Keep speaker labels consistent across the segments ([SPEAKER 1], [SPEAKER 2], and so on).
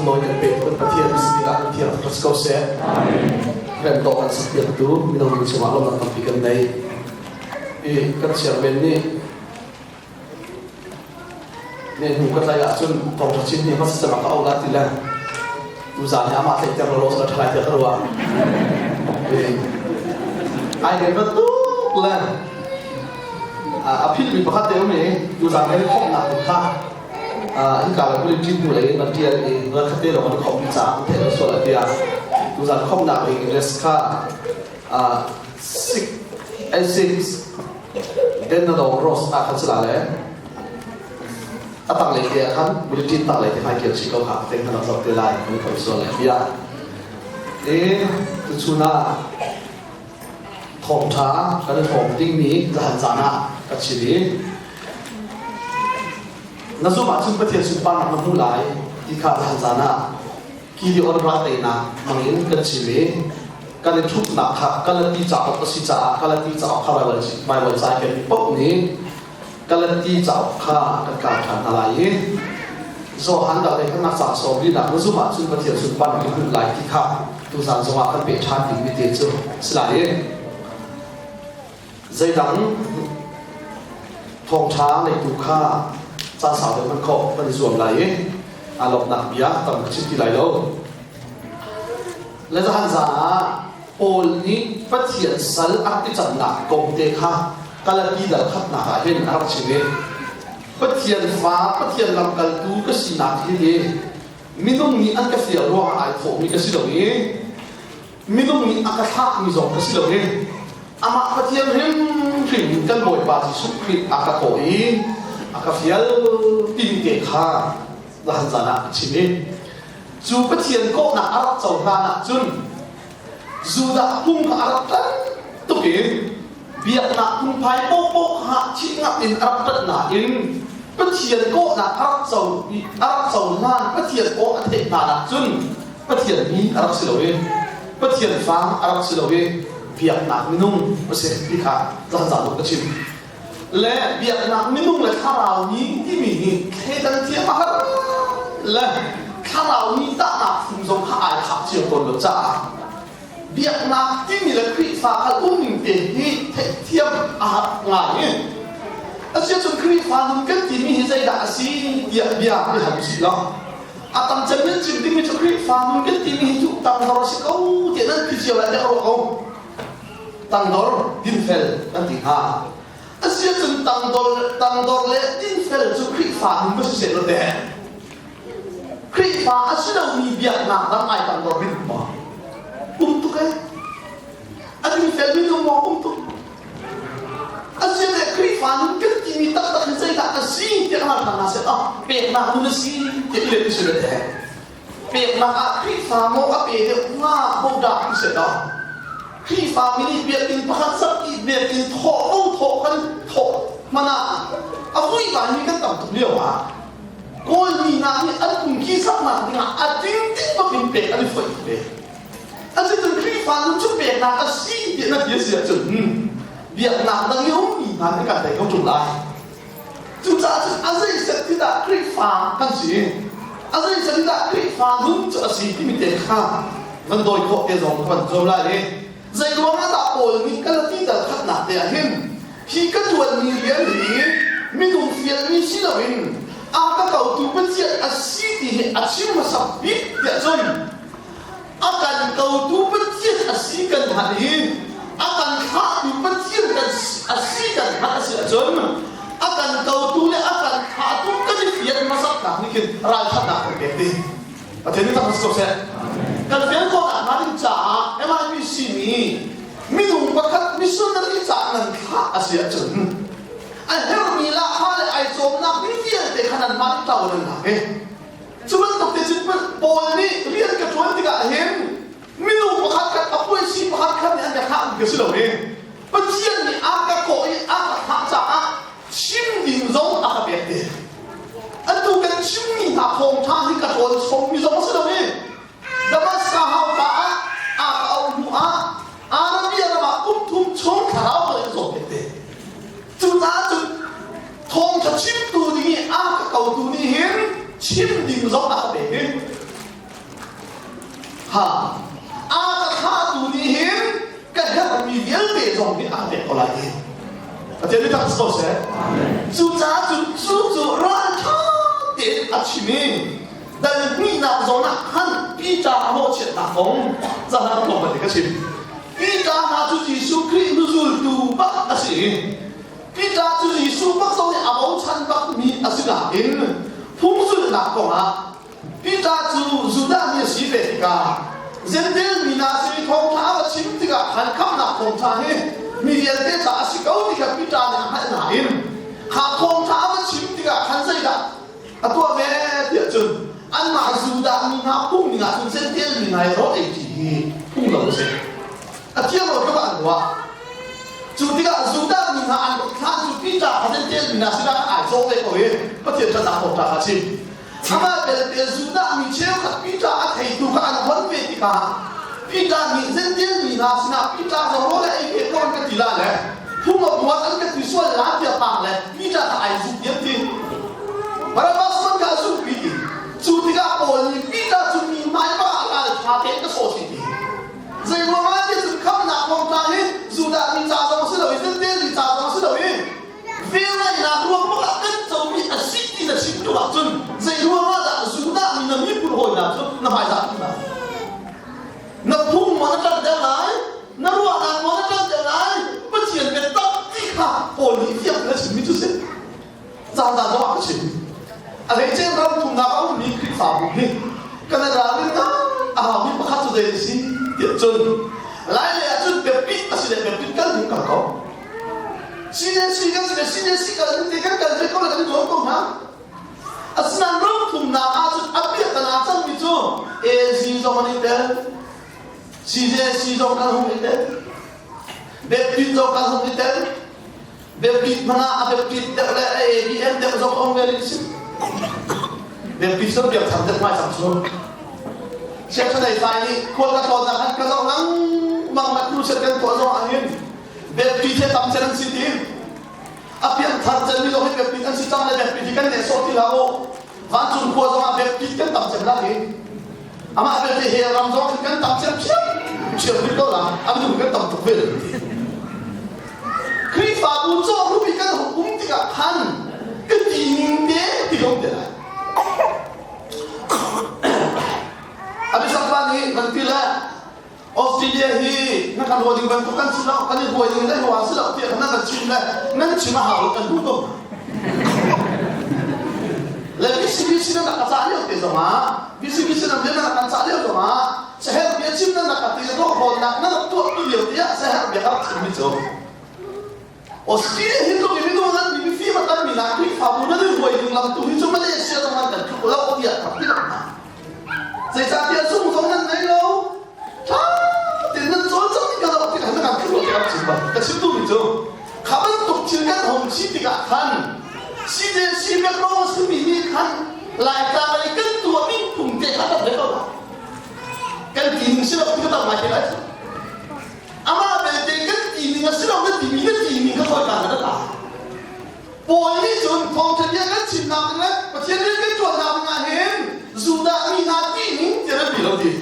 [SPEAKER 1] sunglawi kan pe kan Pathian sinah kan thiang rak ko seh. Rem dawh kan sakpiaktu mino nu cungah lawmhnak tampi kan nei. I kan chairman nih ne hnu ka tlai ahcun thawngṭha chin hi hmasa cem ah ka auh la ti le tuzaan hi amah tlaihter law law sala ṭha lai tiah ka ruah. Ai ngai bantuk le a philhmi pakhat te um i tuzaan kan i khawmhnak ding kha hika le bulletin hnu lei in van ṭial i ral khat te lawng an i khawmhmi caah an theih lo sual a tiah tuzaan khawmhnak ding address kha 6 6 Denadong Rose ah khan sila le a tanglei te ah khan bulletin tanglei te khan kir chih ko kha te khan zoh te lai kan khoi sual le bia e tuchun ah thawngṭha kan i hrawm dingmi zahan caan ah ka chim i na zumh ahcun Pathian sunparnak na hmu lai ti kha zahan caan ah Gideon ral teinak hmangin kan chim i kan i ṭhutnak kha Galati cauk a si caah Galati cauk kha Baibal Baibal ca kan paoh nih Galati cauk kha kan kar ṭhan hna lai i Johan dah lei khan ca sawm linak na zumh ahcun Pathian sunparnak na hmuh lai ti kha tuzan zongah kan peh ṭhan dingmi te cu si lai i zeidang thawngṭha ngeitu kha caan sau deuh hman khawh kan i zuam lai i aa lawmhnak bia tam ka chim ti lai lo. Le zahan zan ah Paul nih Pathian sal a rak i cannak kong te kha Galati dal khatnak ah hin a rak chim i Pathian fa, Pathian lamkaltu ka sinak hi hi minung nih an ka fial ruangah ai thawhmi ka si lo i minung nih a ka thlahmi zong ka si lo i amah Pathian hrimhrim in kan Bawipa Jesuh Khrih a ka kawh i a ka fial timi te kha zahan zan ah ka chim i cu Pathian kawhnak a rak cohlan ahcun Judah phung kha a rak ṭan tuk i biaknak phungphai paohpaoh kha thih ngap in a rak ṭanh nain Pathian kawhnak a rak co i a rak cohlan Pathian aw a theih hlan ahcun Pathian mi a rak si lo i Pathian fa a rak si lo i biaknak minung a si ti kha zangzang ka chim. Le biaknak minung le thlarau mi timi hi thleidan thiam a har le thlarau mi tahnak phung zong kha ai khak cio tawn lo caah biaknak timi le Khrihfa kal umning te hi theihthiam a har ngai i asiahcun Khrihfa nun kan timi hi zeidah a si tiah bia i hal usih law a tam cem nan chim dingmi cu Khrihfa nun kan timi hi cu tangdor a si ko tiah nan ti cio lai tiah ka ruah ko. Tangdor dinfel kan ti hnga. Asiahcun tangdor tangdor le dinfel cu Khrihfa nun va si seh law teh. Khrihfa a si lomi biaknak dang ai tangdor mi um maw? Um tuk eh. A dinfel mi um maw? Um tuk. Asiah le Khrihfa nun kan timi taktak hi zeidah a si tiah kan hal hna seh ah peknak nun a si tiah i let si le teh. Peknak ah Khrihfa maw a pe deuh hnga hodah ti seh dah. Khrihfa mi nih biakinn pakhat sak i biakinn thawh lo thawh kan thawh hmanh ah a vuivai mi kan tam tuk lio ah Kawlmi hna nih an pungki saknak dingah a dingding bak in pek an i foih ve. Asicun Khrihfa nun cu peknak a si tiah na ti a si ahcun biaknak dang i ummi hna nih kan tei ko ṭung lai. Cucaah cun a zei set ti dah Khrihfa kan si, a zei set ti dah Khrihfa nun cu a si timi te kha van dawi khawh te zong ka van zuam lai i zei ruang ah dah Paul nih Galati dal khatnak te ah hin hi ka ṭuanmi rian hi minung fialmi si loin a ka kotu Pathian a si ti hi a chim hmasa bik tiah cun a kan kotu Pathian a si kan hngalh i a kan thlahtu Pathian kan a si kan hngalh a si ahcun a kan kotu le a kan thlahtu kan i fian hmasatnak nih khin ralṭhatnak kan pek ding. Pathian nih tak ko seh. Kan fian khawhnak hnga ding caah MIPC nih minung pakhat missionary caah nan thlah a si ahcun a herhmi lahkhah le ai cawmnak ding vialte kha nanmah nih tlo nan lak i Cu bantuk te cun Paul nih rian ka ṭuan tikah hin minung pakhat khat a puaisi pakhat khat nih an ka thlah ka si lo i Pathian nih a ka kawh i a ka thlah caah chim ding zong a ka pek te. Atu kan chimmi hna thawngṭha hi ka ṭawn chommi zong a si lo i Damaskas hauka ah a ka auh hnu ah Arabia ram ah kum thum chung thlarau in zawm pek te. Cucaah cun thawngṭha chimtu ding i a ka kotu nih hin chim ding zong a ka pek i. Ha a ka thlahtu nih hin ka herhmi vialte zong nih a ka pek ko lai ti. Pathian nih tak ko seh. Cucaah cun cu cu ralṭha tein a chim i dal hnihnak zawn ah khan Peter a mawhchiatnak kong zahan tlawmpal te ka chim. Peter hna cu Jesuh Khrih hnuzultu bak a si i Peter cu Jesuh bak zong nih a bochan bakmi a si nain phungzulhnak kongah Peter cu Judah mi a si ve tikah Jentail mi hna sin i thawngṭha a va chim tikah khan khamhnak thawngṭha hi mi vialte ca a si ko ti kha Peter nih a hngalh nain kha thawngṭha a va chim tikah khan zeidah a tuah ve tiah cun anmah Judah mi hna phung ning ah cun Jentail mi hna i rawl ei ṭi hi phung lo a si. A thiang lo tluk ah an ruah. Cu tikah Judah mi hna an rak thlah cu Peter kha Jentail mi hna sinah ai cawh ve ko i Pathian ṭhatnak thawngṭha kha a chim. Amah belte Judah mi cheukhat Peter a theitu kha an hon ve tikah Peter nih Jentail mi hna sinah Peter zong rawl ei ve ko an ka ti la le phung a buat an ka ti sual la tiah pang le Peter kha ai zuk diam ti. Barabbas man kha a zuk pi ti. Cu tikah Paul nih Peter cu mi hmaipa ah ral ṭha tein ka sawh ti. Zei ruangah tiah cun khamhnak kong tla hi Judah mi ca zong si lo i Jentail mi ca zong si lo i Velngeihnak ruang bak ah kan comi a si ti na chim tuk ahcun zei ruangah dah Judah mi na miphun hawi hna cu na hmaizah tuk hna? Na phung maw na ṭanh deuh lai? Na ruahnak maw na ṭanh deuh lai? Pathian biatak ti kha Paul nih fiang in a chimmi cu si. Caan dang zongah ka chim. A hleice ram thumnak a ummi Khrihfabu hi Canada nih a haumi pakhat cu zei a si tiah cun Lai lei ahcun biapit a si le biapit kan hung kal ko. CNC kan si le CNC kal in kan kal ve ko le kan i zuam ko hna. Asinain ram thumnak ahcun a piahtana cangmi cu AZ zong an i tel, CJC zong kan hung i tel, biapit zong kan hung i tel, biapit hmanh ah a biapit deuh le a ABM deuh zong a um ve rih si. Biapit zong biak thang deuh hmai cang cu. Siangṭhanei fai nih khual ka tlawnnak han ka zoh lengmang na crusade kan tuah zong ah hin biapi the tam cen an si ti. A pianthar cen mi zong hi biapi an si cang le biapi hi kan nehsawh ti hlah u. Vancung khua zong ah biapi kan tam cem la hi. Amah belte he ram zong kan tam cem phiam phiam rih ko la. A minung kan tam tuk ve. Khrihfabu cawhrup i kan hung um tikah khan ka ti ning te ti ko te lai. Abisak pa nih van ti le Australia hi na kan ruah ding bantuk kan si lo, kan i buai ding le hua si lo tiah kan kan chim le nan chim a hau lo kan duh ko. Le BCBC nan rak ka cah lio te zong ah BCBC nan bia nan rak kan cah lio zong ah saher bia chim nan rak ka ti rawh rawnnak nan rak tuah tu lio te ah saher bia ka rak chim mi cu Australia hi tluk in minung nan mi mifim a tam mi hna Khrihfabu nan i ruai ding lam tu hi cu Malaysia zong nan kan tluk lo tiah ka ti hna. Zeicahtiah zung zong nan ngei lo. Ṭha tein nan cawlcang ka lo tikah nan kan tluk lo tiah ka chim bal. Ka chim duhmi cu kha bantuk thil kan hong si tikah khan CJC biakro a simi nih khan Laitlang lei kan tuahmi phung te kha kan ve ko la. Kan ti ning si lo ti ka tam ngai te lai. Amah belte kan ti ning a si lo na timi na ti ning kha khoi ka na ta. Paul nih cun thawngṭha bia kan chimnak ding le Pathian rian kan ṭuannak ding ah hin Judah mi hna ti ning tiah nan ti lo ti.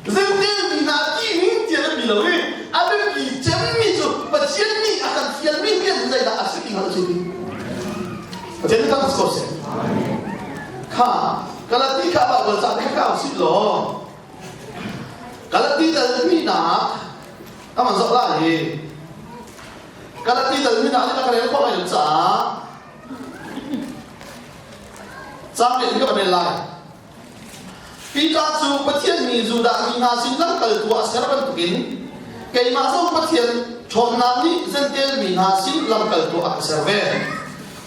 [SPEAKER 1] Zentel mi hna ti ning tiah nan ti lo i a biapi cemmi cu Pathian nih a kan fialmi rian zeidah a si ti hngalh a si ti. Pathian nih kan ko seh. Kha Galati kha Baibal ca kha ka si law Galati dal minak aman zoh lai hi Galati dal minak nih ka rel khawh lai lo caah cang in ka rel lai. Peter cu Pathian mi Judah mi hna sin lamkaltu a ser bantukin keimah zong Pathian ṭhawnnak nih Jentail mi hna sin lamkaltu a ka ser ve.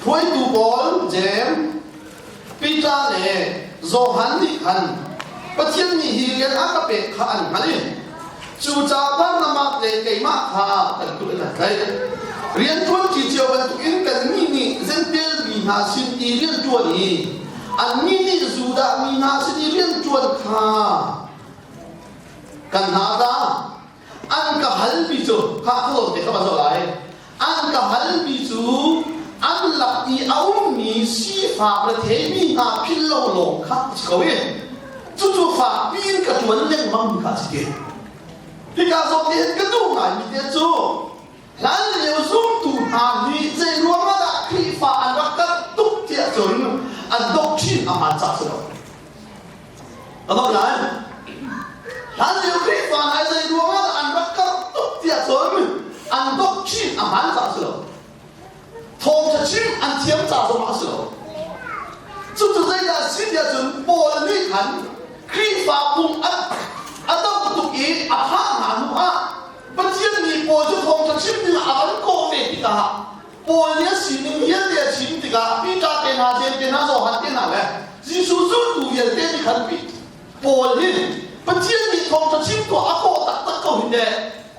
[SPEAKER 1] Hruaitu pawl Jeim, Peter le Johan nih khan Pathian nih hi rian a ka pek kha an hngalh i cucaah Barnabas le keimah kha kan kut in an tlaih. Rianṭuanṭi cio bantukin kannih nih Jentail mi hna sin i rianṭuan i annih nih Judah mi hna sin i rianṭuan kha kan hna ta. An ka halmi cu kha ka zawn te kha va zoh lai. An ka halmi cu an lak i a ummi sifak le theimi hna philh lo lawng kha a si ko i. Cucu fakpi in ka ṭuan lengmang mi kha a si te. Hika zawn nih hin ka duh ngaimi te cu hlanlio zumtu hna nih zei ruangah dah Khrihfa an rak karh tuk tiah cun an doctrine a hmaan cah si lo. Ka dawt lai. Hlanlio Khrihfa hna zei ruangah dah an rak karh tuk tiah cun an doctrine a hmaan cah si lo. Thawngṭha chim an thiam ca zongah a si lo. Cucu zeidah a si tiah cun Paul nih khan Khrihfa pum a, a doh tuk i a thah hna hnu ah Pathian nih Paul cu thawngṭha chim dingah a van kawh ve tikah Paul nih a sining vialte a chim tikah Peter te hna, Jeim te hna, Johan te hna le Jesuh zultu vialte nih khan Paul hi Pathian nih thawngṭha chim tuah a kawh taktak ko hi teh.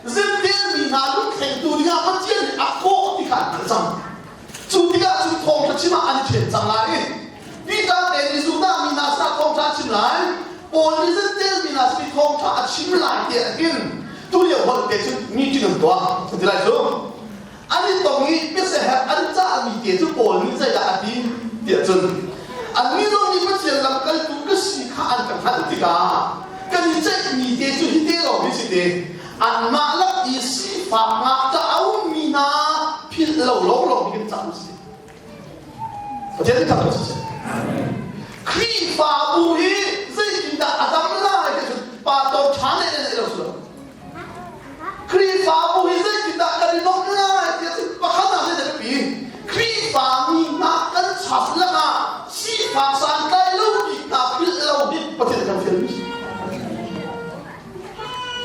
[SPEAKER 1] Zempel mi hna lungthlengtu dingah Pathian nih a kawh ti kha an hngalh cang. Cu tikah cun thawngṭha chim ah an i ṭhen cang lai i Peter te nih Judah mi hna sinah thawngṭha a chim lai, Paul nih Zentail mi hna sin i thawngṭha a chim lai ti ah hin tulio holh te cun meeting an tuah. An ti lai cu. An i tong i biaseher an cahmi te cu Paul nih zeidah a ti tiah cun annih zong nih Pathian lamkaltu ka si kha an ka hngalh tikah kan i ceihmi te cu hi te lawng hi si te anmah lak i sifak ngakṭah a ummi hna philh lo lawnglawng hi kan cah u si. Pathian nih thangṭhat siseh. Khrihfabu hi zeitindah a dam lai ti cun pastor ṭha nih an lo si lo. Khrihfabu hi zeitindah kan i nuamh lai ti cun pakhat ah zeidah biapi Khrihfa mi hna kan chap lakah sifak santlai lo bik hna philh lo hi Pathian kan fialmi si.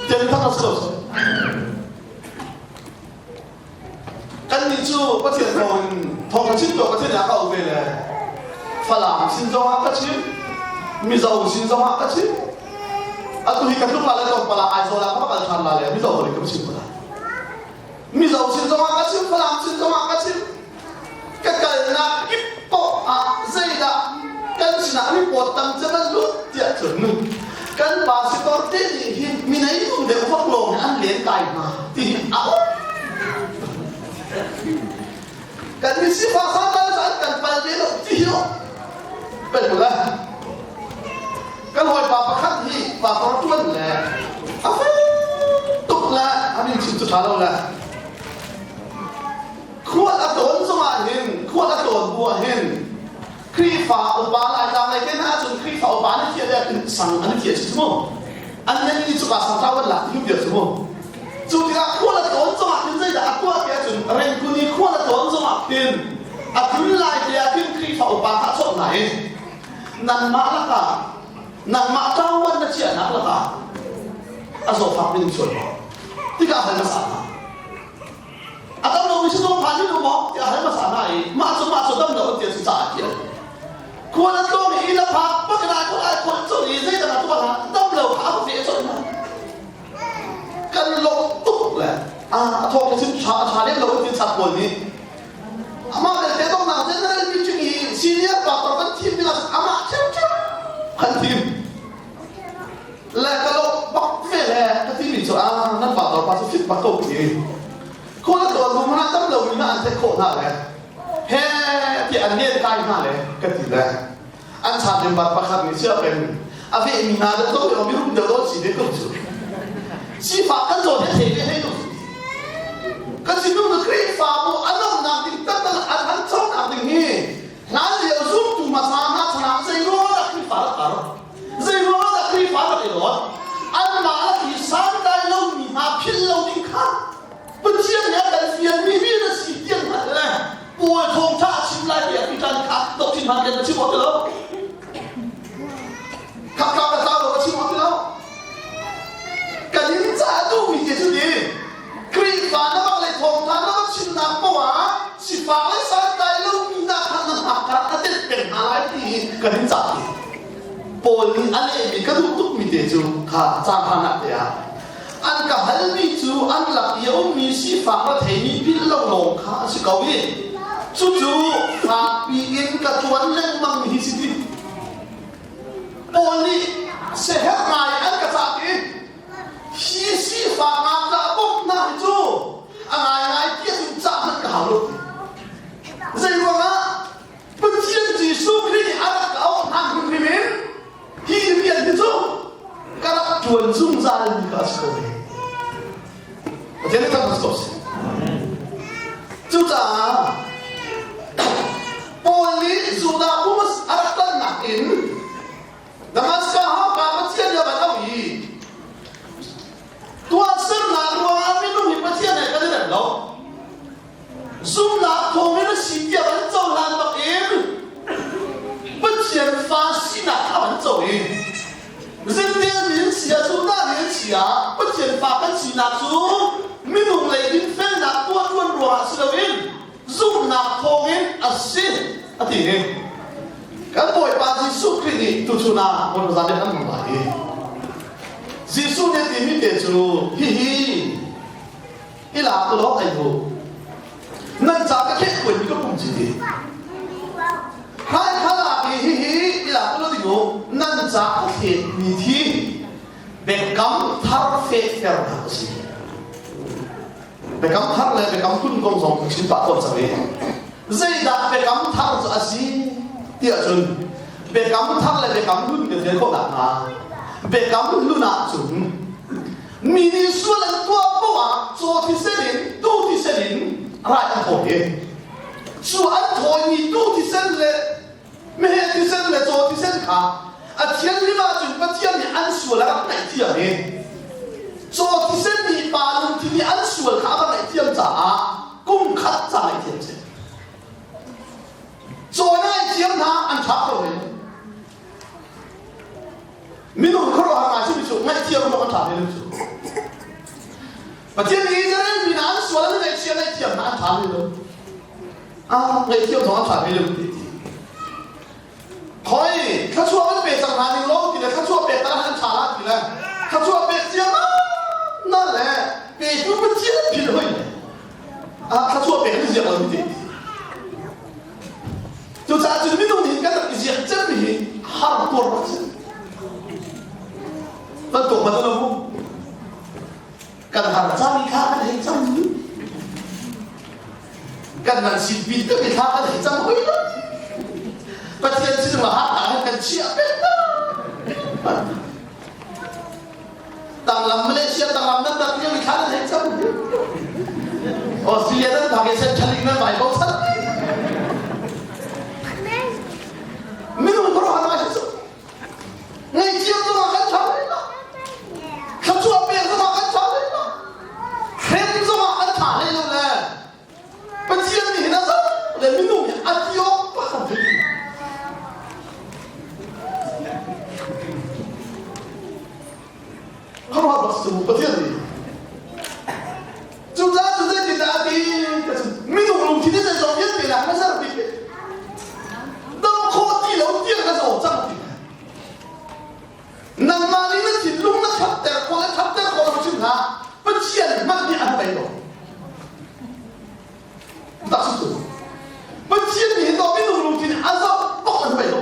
[SPEAKER 1] Tian thangṭhat si lo seh. Kannih cu Pathian thawngin thawngṭha chim tuah Pathian ah ka um ve le Falam sin zongah ka chim, Mizo sin zongah ka chim. Atu hi ka tluk la le tlawmpal ah Aizawl ah ka va kal ṭhan la le Mizo holh in ka va chim ko lai. Mizo sin zongah ka chim, Falam sin zongah ka chim. Ka kalnak kip poah ah zeidah kan sinah report tam cem an lut tiah cun kan pastor te nih hin minei nung deuh vak lawng hi an len kai hna ti hi a um. Kan mi sifak santlai an kan pal ve lo ti hi pel ko le kan hawipa pakhat hi pastor tuan le a fel tuk le a min chim cu ṭha lo le Khual a tlawn zongah hin, khual a tlawn bu ah hin Khrihfa upa Laitlang lei te hna ahcun Khrihfa upa an i thiah le an sang an i thiah si cu mu. An nan ni cuka sang tlau an lak ti bia cu mu. Cu tikah khual a tlawn zongah khin zeidah a tuah ti ahcun rengkun i khual a tlawn zongah khin a tlun lai te ah khin Khrihfa upa kha a chawnh hna i nangmah lakah nangmah ṭawan na chiahnak lakah a zawtfak minung sual maw tikah hal hmasa hna. A dam lomi si zong phan hin um maw tiah hal hmasa hna i mah cu mah cu dam lo an ti cu caah tial. Khual an tlawng i inn a phak bak in ai khual ai khual colh i zeidang a tuah hna dam lo kha a va feh colh hna. Kan lawmh tuk le a thawk le cun tha a tha lem lo an ti chat pawl nih amah belte donghnak general meeting i senior pastor kan thim ding ah amah ṭhiamṭhiam kan thim. Le ka lo bak ve le ka timi cu ah nan pa pa cu fit bak ko ti khual a tlawn bu hmanh tam lo mi na an theih khawh hna le he ti an len kai hna le ka ti le an chan member pakhat nih sia peng a ve mi hna le to mi rum deuh dawt si ve ko cu sifak kan zawn he thei ve hei ko kan sinung na Khrihfabu a nomnak ding taktak an han chawnak ding hi hlan lio zumtu hmasa hna chanah zei ruang dah Khrihfa rak tar Zeiruangah dah Khrihfa rak i dawt? Anmah lak i santlai lomi hna philh lo ding kha Pathian nih a kan fialmi mi na si tiang hngalh le Paul thawngṭha a chim lai tiah Peter nih kha doctrine hman kan chim awk ti lo. Khakka ka tlau lo ka chim awk ti lo. Kan in ca duhmi te cu ti Khrihfa na bak le thawngṭha na va chimnak poah ah sifak le santlai lomi hna kha na hngak karah na telh peng hna lai ti hi kan in cah ti. Paul nih a lehmi ka duh tukmi te cu kha caan hlan ah te ah an ka halmi cu an lak i a ummi sifak retheimi philh lo lawng kha a si ko i cucu fakpi in ka ṭuan lengmang mi hi si ti. Paul nih siaherh ngai an ka cah i hi sifak ngakṭah bawmhnak hi cu a ngaingai ti ahcun cah hmanh ka hau lo ti. Zei ruangah Pathian Jesuh Khrih nih a rak ka auh hlan hrimhrim in hi rian hi cu. ṭuan zungzal mi kha a si ko ve. Pathian nih kan ko si. Cucaah Paul nih Judah pum a rak tannak in Damascus hauka Pathian nih a van auh i tuahsernak ruangah minung hi Pathian he kan i rem lo. Zumhnak thawngin a si tiah an cohlan bakin Pathian fa sinak kha an co i Zintel min si ah Judah min si ah Pathian fa kan sinak cu minung lei dinfelnak tuah ṭuan ruangah si loin zumhnak thawngin a si a ti hi. Kan Bawipa Jesuh Khrih nih tuchun ah hmun zan an hmu lai i Jesuh nih a timi te cu hihi i lak u law ei u. Nan ca ka kheh kuaimi ka pum ci ti. Hai khala hi hi hi i lak u law ding u. Nan ca ka khehmi thi biakam thar fehternak a si. Biakam thar le biakam hlun kong zong ka chim pah tawn cang i zeidah biakam thar cu a si tiah cun biakam thar le biakam hlun kan rel khawh nakhnga biakam hlun ah cun Mi nih sual an tuah paoh ah caw thisen in tuu thisen in rai an thawi i cu an thawimi tuu thisen le meheh thisen le caw thisen kha a thianghlim ahcun Pathian nih an sual a rak ngaihthiam i caw thisen nih pa lungthin i an sual kha a va ngaihthiam caah kum khat ca ngaihthiam si. Caw na ngaihthiam hna an ṭha kho men. Minung khuaruahhar ngai simi cu ngaihthiam awk a ṭha ve lo cu. Pathian nih Israel mi hna an sual an ngaihchia ngaihthiam hna an ṭha ve lo. Ah, ngaihthiam zong an ṭha ve lo ti ti. Khoi, thluachuah an pe cang hna ning lo ti le thluachuah pek ta an ṭha la ti le thluachuah pek cia na le petu Pathian phil hoi. Ah, thluachuah pek an ziak lo ti. Cucaah cun minung nih kan rak i ziak cemmi hi har tuar bak si. Bantuk ban lo mu. Kan har cang kha kan hei cang ni. Kan man sin pin te thla kan hei cang hoi lo. Pathian sin ma har ta kan chiah pek ta. Tanglam Malaysia tanglam nan tat lio i thla nan hei cam. Australia nan phak i Centralink nan vai bochan. Minung khuaruahhar ngai si cu. Ngaihthiam zongah kan ṭha hlei lo. Thluachuah pek zongah kan ṭha hlei lo. Hrem zongah kan ṭha hlei lo le Pathian nih hin a zoh le minung hi a ti awk bak kan thei. Khuaruahhar bak si cu Pathian nih. Cucaah cu zeitindah a ti? Minung lungthin hi zeizong vialte nak na ser bik. Dam khawh ti lo tiang na zaw cang ti. Nangmah nih na thinlung na thatter khawh le thatter khawh lo chim hlah. Pathian hmanh nih an bei lo. Tak si tu. Pathian nih hin minung lungthin a zoh bak an bei lo.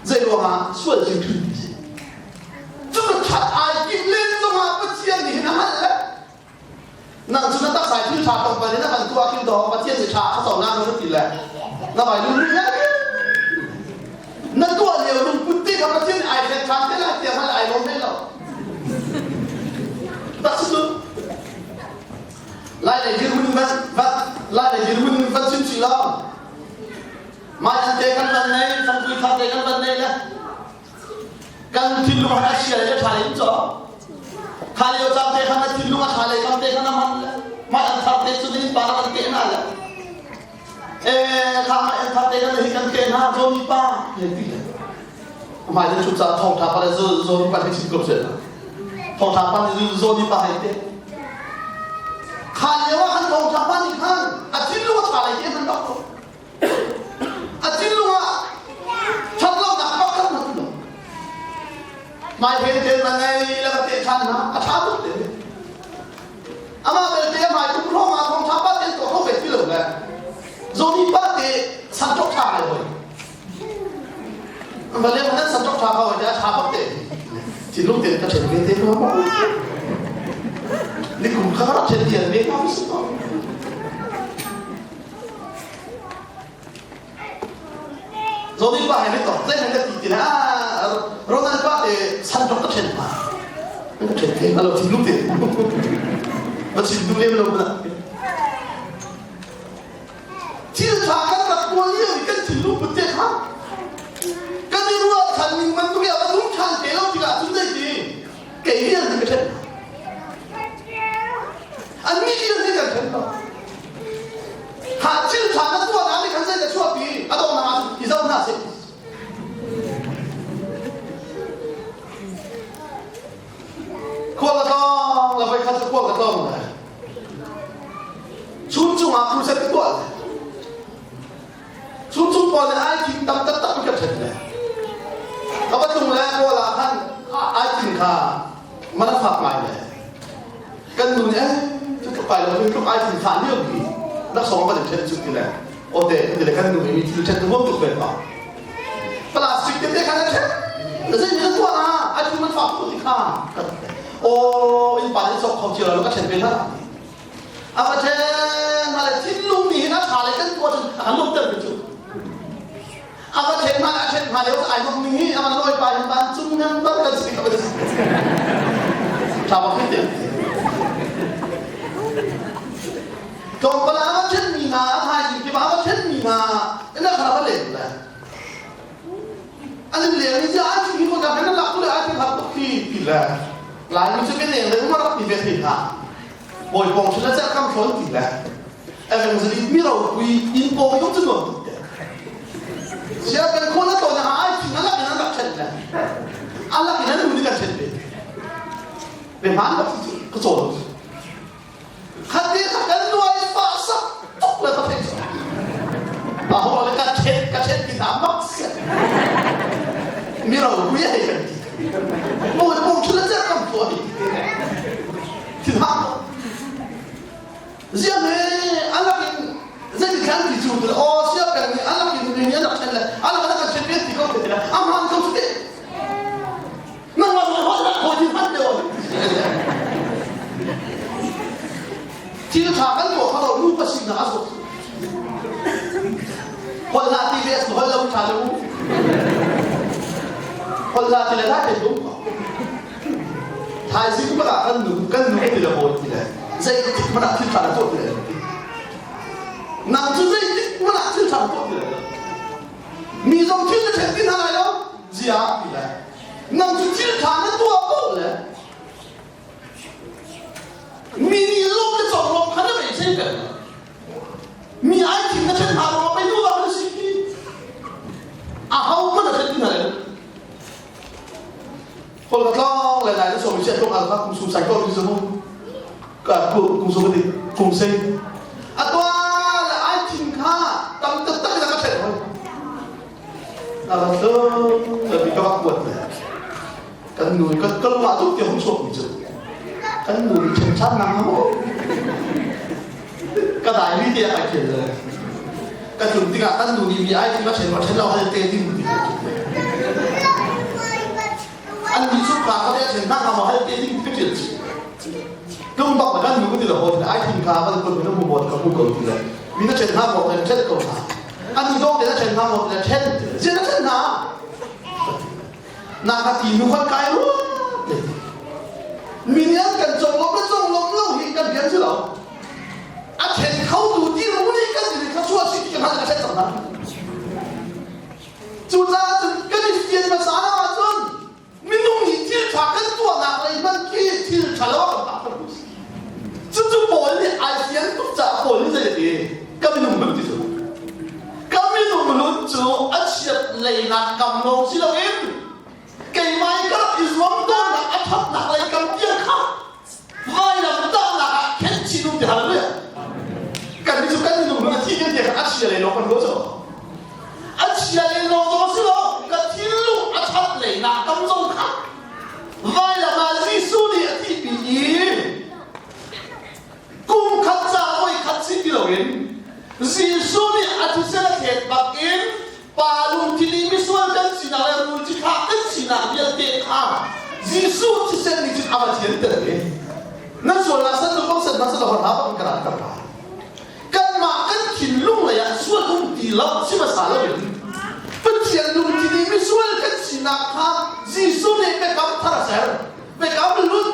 [SPEAKER 1] Zei ruangah sual cing ṭhin ti si. Cu that ai tim len zongah Pathian nih hin a hngalh le nang cu na taksa thil ṭha tlawmpal in a kan tuah khin dawh Pathian nih ṭha a co na na ti le na vai lung le na tuah lio lungput te kha Pathian nih ai hlek ṭhan te lai tiah hngal ai lawm men lo tak si cu lai lei dirhmun van van lai lei dirhmun van chim chih lo mai an te kan van nei fangpui thar te kan van nei le Kan thinlung a chia le ṭha in caw. Kha lio caan te khan na thinlung a ṭha le kam te khan a man le mah an thar te cu din pa an te hna le eh kha mah an thar te kan hi kan te hna zoni pa le ti le mai le chu cha thong tha pa le zoni pa hi chin ko se thong tha pa ni zoni pa hai te kha lio ah khan thong tha pa ni khan a thinlung a ṭha le ti man bak ko A thinlung ah ṭhatlonak pakhat hmanh um lo. Hmaiphen te na ngei le ka te ṭhan hna a ṭha tuk te. Amah belte a hmai kum hrawng ah thawngṭha pa te tuah kho ve ti lo le zawmi pa te san ṭok ṭha ngai hoi. Va le nan san ṭok ṭha ko hoi te a ṭha bak te. Thinlung te ka ṭhen ve te ko ma. Nikum kha ka rak ṭhen thian ve ko si ko. Zomi pa he mit zei hen ka ti ti na Ronald pa te san tok ka then pa. Ka ṭhen te alo thinlung te. Ma chim duh lem lo na. Thil ṭha kan rak tuah lio i kan thinlung put te kha kan i ruahchan ning bantuk i a va nung ṭhan te lo tikah cun zeiti kei rian hi ka ṭhen annih rian hi kan ṭhen lo. Kha thil ṭha na tuahnak nih khan zei dah chuahpi a donghnak ah cun i zoh hna sih. Khual ka tlawng la voikhat cu khual ka tlawng le Chuncung ah crusade ka tuah le Chuncung pawl nih ai thing tam taktak in ka ṭhen le ka va tlung le kawl ah khan ai thing kha man a fak ngai le kan nu nih eh cu tluk ai lo tluk ai thing fah lio mi laksawng kan in ṭhen cu ti le ote kan ti le kan nu nih mi thil ṭhen tu huam tuk ve pa plastic tete khan a ṭhen zei mi na tuah na ai thing man fak tuk ti kha aw in pa nih cawk kho cio lo ka ṭhen ve hlah a va ṭhen ma le thinlung nih hin a ṭha le kan tuah cun a kan lawmhter mi cu a va ṭhen ma le a ṭhen ma lio ai nuam ning hi a van lawi pa hin vancung member kan si ka va ṭha bak hi te tlawmpal ah a va ṭhen mi hna a thaizing kip ah a va ṭhen mi hna ina kha va len le an in leng i ai thing hi ko ka kan lak tu le ai thing har tuk hi ti le Laimi cu kan leng le um rak ti ve te hna bawi pong ṭhin le cerh kam thlawn ti le evangelist mi ropui inn pawng i um cu nuam tuk te sia kan khawn a tawn ah ai thing alak in an rak ṭhen le alak in an nu nih kan ṭhen ve ve hmaan bak si cu ka cawn Khat te kha kan nuai fa sak tuk le ka theih cu. A ho le ka ṭhen ka ṭhen ti hna mak si. Mi ro hui hei kan ti. Mawi pong thil a cer kam tuah hi. Thil hak ko. Ziang he alak in zei khan ti cu tu aw sia peng nih alak in mi nih alak ṭhen le alak in kan ṭhen ve ti ko te le amhan ko cu te. Nangmah zong holh rak hawi hmanh te aw. Thil ṭha kan tuah kha lo nu ka sinak a suk. Holh hlah ti ve holh lo ṭha lo. Holh hlah ti le dai te dum ko. Thaizing hmanh ah kan nu kan nu ti le hawi ti le zeitik hmanh ah thil ṭha na tuah ti le nang cu zeitik hmanh ah thil ṭha na tuah ti le mi zong thil na ṭhen ti hna lai lo zia ti le nang cu thil ṭha na tuah ko le mi nih lung le conglawmh kha na beisei peng mi ai thing na ṭhen hna ruangah pei nu va na si hi a ho hmanh a ṭhen ti hna le kol ka tlong le lai na som sia tlong al kha kum sum sai ko ti mu ka kum sum ti kum sei a tua le ai thing kha tam taktak in a ka ṭhen hoi Ka bak kuat le kan nu kan ka lungah tuk ti hung chuak mi cu kan nu nih ṭhen ṭhan nang mu ka dai mi te ai khel le ka tlun tikah kan nu nih mi ai thim a ṭhen ma ṭhen lo hal te ding ti an ni cu ka ka le ṭhen hna ma hal te ding ka ṭil tlung bak kan nu ti lo ho ai thim kha kan kun mi mu bot ka mu ko ti le mi na ṭhen hna ko na ṭhen ko hna an dong te na ṭhen hna maw na ṭhen zia na ṭhen hna na ka ti nu khat kai ru mi nih an kan conglawm le conglawm lo hi kan rian si lo a ṭhen kho tu ti ru nih kan ti kha chuah si ti kan a ṭhen cang hna cucaah cun kan i fian hmasa ahcun minung nih thil ṭha kan tuahnak lei hmanh khi thil ṭha lo ah kan kan Cucu Paul nih ai fian tuk caah Paul nih zei a ti? Ka minung lun ti cu. Ka minung lun cu a chiat leinak kam lawng si loin keimah i ka rak i zuam tawnnak a ṭhatnak lei kam tiang kha vailam tahnak ah khen chin um ti hallelujah. Kan cu kan minung lun a thi kan ti kha a chia lei lawng kan ruah cu. A chia lei lawng zong si lo ka thinlung a ṭhat leinak kam zong kha Vailam ah Jesuh nih a thihpi i kum khat ca voi khat si ti loin Jesuh nih a thisen a thlet bak in pa lungthin i misual kan sinak le rul cithlah kan sinak vialte kha Jesuh thisen nih cun a va thianter i nan sualnak san lu san hna san hor hna bak in ka rat hna kanmah kan thinlung lei ah sual um ti lo si hmasa loin Pathian lungthin i misual kan sinak kha Jesuh nih biakam thar a ser biakam hlun.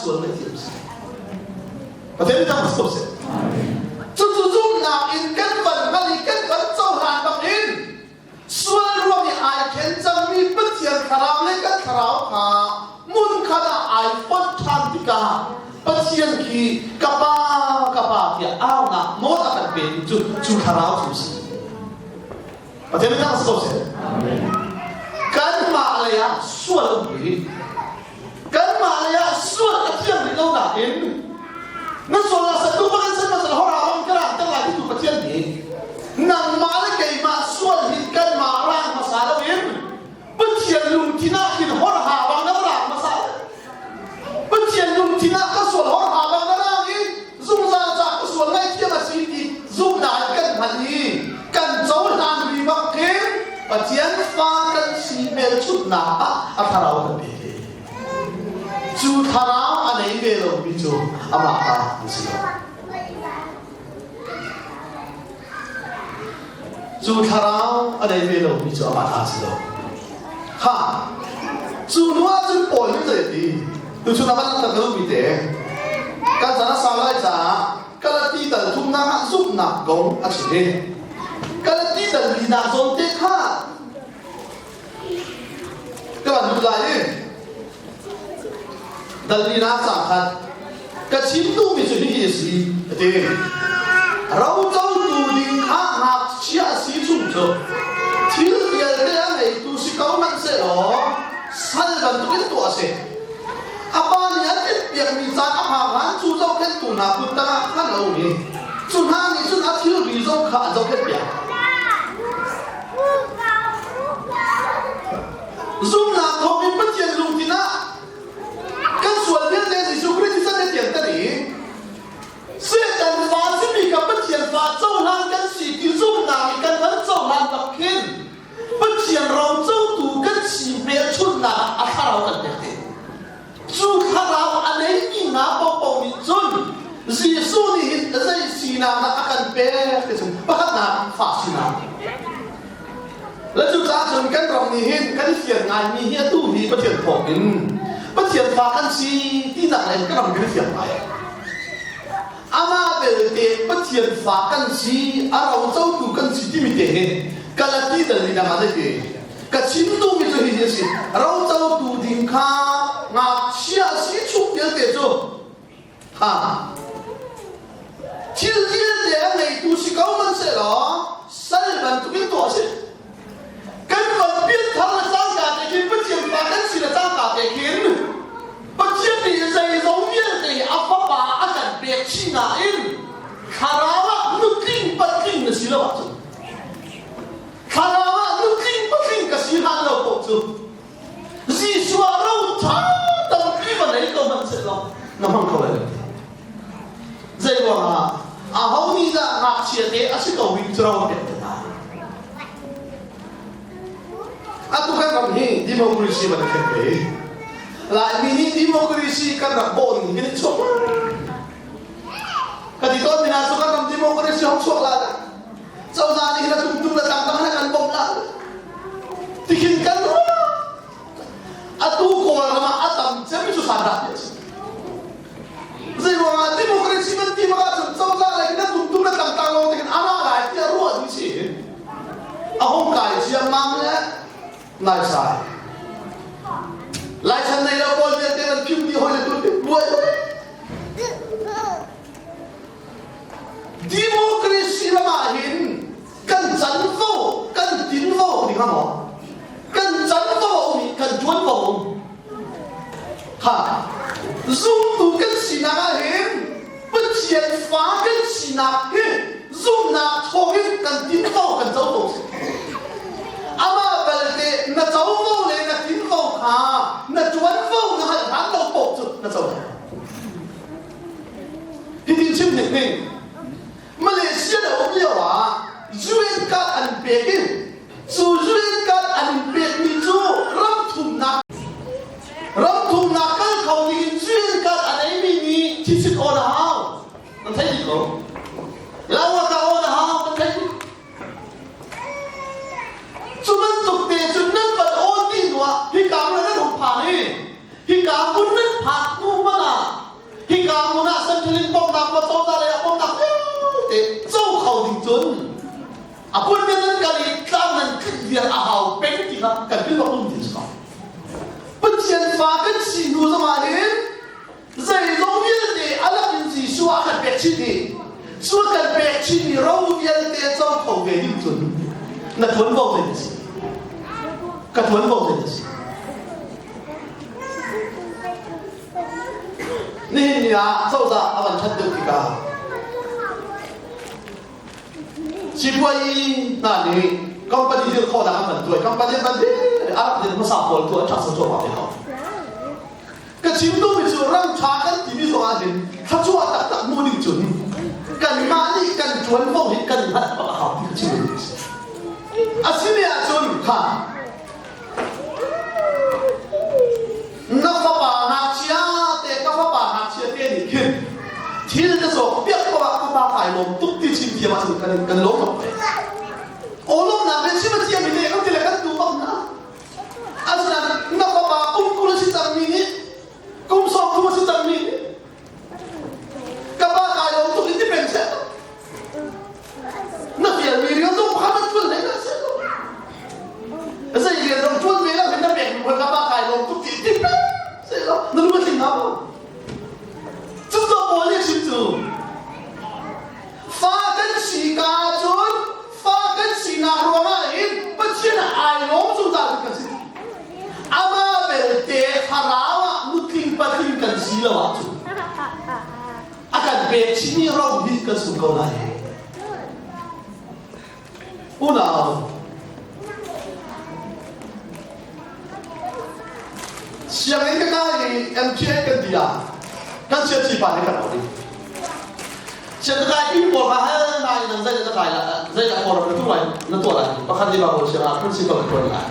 [SPEAKER 1] sual ngaihthiam si. Pathian thang ko seh. Cucu zumhnak in kan van hngalh i kan van cohlan bak in sual ruang i ai khen cangmi Pathian thlarau le kan thlarau kha hmunkhat ah ai fonh ṭhan tikah Pathian khi ka pa ka pa tiah aunak nawl a kan petu cu cu thlarau cu si. Pathian thang ko seh. Kanmah lei ah sual um hi kanmah lei ah sual a thiang rih lo nain na sual ah satu kan san masal hora ong ka rang ter lai tu Pathian nih nangmah le keimah sual hi kanmah rang hmasa lo in Pathian lungthin ah khin hor ha bang na rang hmasa Pathian lungthin ah ka sual hor ha bang na rang i zungzal ca ka sual ngaihthiam a si ti zumhnak kan hman i kan cohlan ri bak khin Pathian fa kan si hmelchunhnak ah a thlarau kan pe ve. Cu thlarau a nei ve lomi cu amah ta an si lo. Cu thlarau a nei ve lomi cu amah ta si lo. Ha! Cu hnu ah cun Paul nih zei a ti? Tuchun ah van langhter ka duhmi te kan chan a sau lai caah Galati dal thumnak ah zumhnak kong a chim i Galati dal linak zawn te kha ka van duh lai i dal linak ca khat ka chim duhmi cu hihi a si a ti. Rocotu ding kha ngakchia a si chung cu thil vialte a ngeitu si ko hmanh sehlaw sal bantukin tuah a si. A pa nih a tinhpiakmi caan a phak hlan cu zohkhenhtu hna kut tangah khan a um i cu hna nih cun a thilri zong kha an zohkhenhpiak. Zumhnak thawngin Pathian lungthin ah kan sual vialte Jesuh Khrih thisen he tianter i Satan fa simi kha Pathian fa cohlan kan si ti zumhnak i kan van cohlan bak khin Pathian rocotu kan si hmelchunhnak ah a thlarau kan pek te. Cu thlarau a neimi hna paohpaoh nih cun Jesuh nih hin zei sinak dah a kan pek ti cu pakhatnak fa sinak. Le cucaah cun kan ram nih hin kan i fian ngaimi hi atu hi Pathian thawk in Pathian fa kan si tinak in kan ram kan i fiang ngai. Amah belte Pathian fa kan si, a rocotu kan si timi te hi Galati dal nih dang ah zei ka chim duhmi cu hihi a si. Rocotu ding kha ngakchia si chung vialte cu ha thil vialte a ngeitu si ko hmanhsehlaw sal bantukin tuah a si. Kan van pianthar le cangka te khin Pathian fa kan si le cangka te khin Pathian nih zeizong vialte hi a fapa a kan pek chih nain thlarau ah nutling patling na si lo ahcun thlarau ah nutling patling ka si hlan lo paoh cu Jesuh ah ro ṭha tampi va nei ko hmanh sehlaw na hmang kho lai lo. Zei ruangah aho nih dah ngakchia te a si ko mi cu ro a pek te hna? Atu kan ram hi democracy man khen ve. Laimi nih democracy kan rak bawh ning hin chuak. Ka ti tawn mi hna cu kan ram democracy hong chuak la dah. Cozah nih hin a tum tum le tang tang kan bawmh la. Tikhin kan ruah. Atu Kawlram ah a tam cem cu san dah ti a si. Zeiruangah democracy nan ti bak ahcun cozah lei na tumtum na tlangtang lawng te khin a ra lai tiah ruah ding si. A hung kai ciammam le naisai. Laichan nei lo pawl vialte nan phim dih hoi le tu buai Democracy ram ah hin kan canvo kan tinvo ti hnga maw? Kan canvo a um i kan ṭuanvo a um. Ha zumtu kan sinak ah hin Pathian fa kan sinak hi zumhnak thawngin kan tinvo kan co ko si. Amah balte na covo le na tinvo kha na ṭuanvo na hal hlan lo paoh cu na co. Hitin chim hnik ning Malaysia na um lio ah UN card an pek i cu UN card an pekmi cu ram thumnak ram thumnak kal kho ding in UN card a neimi nih thisit awn a hau nan thei dih ko lawaka awn a hau nan thei dih cu bantuk te cun nan van awn dih hnu ah hika hmun nan hung phan i hika hmun nan phak hnu hmanh ah. dir a hau peng ti kha kan philh bak um ti si ko. Pathian fa kan si hnu zongah hin zeizong vialte a lak in Jesuh ah kan pek chin i cu kan pek chinmi ro vialte co kho ve ding cun na tuanvo ve na si. Ka tuanvo ve na si. Nihin ni ah cozah a van ṭhat deuh tikah sipuai hna nih company dir khawhnak an van tuai company an van dir a rak dir hmasa pawl tu an ṭha cuahmah ve ko. Ka chim duhmi cu ram ṭha kan timi zong ah hin thluachuah taktak hmuh ding cun kanmah nih kan ṭuanvo hi kan hngalh bak a hau ti ka chim duhmi a si. A si ne ahcun kha Na fapa ngakchia te ka fapa ngakchia te nih khin thil na cawk piak ko ah ka pa kai lawm tuk ti chim thiam ahcun kan kan lawm tuk ve. Aw lawmnak le chim a thiam mi te kan ti le kan tu bak na. Asinain na fapa kum 20 a si cangmi nih kum 30 a si cangmi nih ka pa kai lawm tuk in ti peng seh. Na fialmi rian zong pakhat an ṭuan hlei dah seh. Zei rian dang ṭuan ve lo hin na pek hnu ka pa kai lawm tuk ti ti peng seh law na lung a tling hnga maw? Cu to pawl nih chim cu fa kan si ka cun fa kan sinak ruangah hin Pathian ai lawm zungzal kan si. Amah belte thlarau ah nutling patling kan si lo ahcun a kan pek chihmi ro hi kan sung ko lai. Unau, sianginn ka kai i MPA kan ti ah kan siaci pa nih kan auh ding. Siang ka kai pi pawl kha hal nai nang zei na kai la zei dah kawlram na tuah lai na tuah lai pakhat nih Bible siang ah principal ka tuan lai